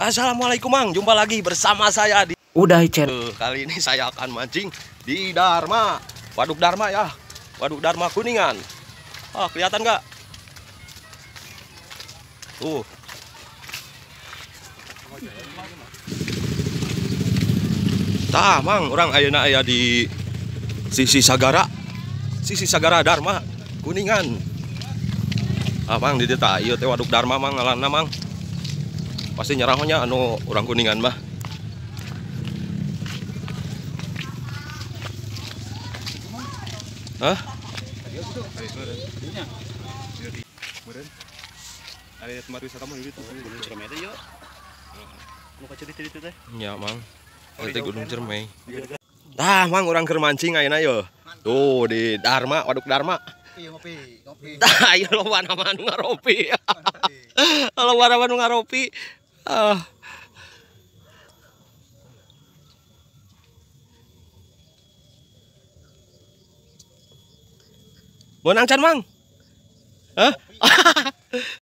Assalamualaikum Mang, jumpa lagi bersama saya di Udah Channel. Kali ini saya akan mancing di Dharma, Waduk Dharma ya, Waduk Dharma Kuningan. Ah, kelihatan nggak? Tuh. Tah, Mang, orang ayeuna aya di sisi Sagara Dharma Kuningan. Ah, Mang, di dieu tah ieu teh Waduk Dharma Mang ngaranna Mang. Pasti nyerahnya anu orang Kuningan mah. Hah? Ada tempat wisata mah di situ. Gunung Ciremai teh yuk. Nu kaciri itu teh. Ya, Mang. Itu Gunung Ciremai. Tah, Mang, urang keur mancing ayeuna yeuh. Tuh di Dharma, Waduk Dharma. Ngopi, ngopi. Tah, ieu loba nama anu ngaropi. Loba nama anu ngaropi. Ah. Meunang can, Mang? Hah?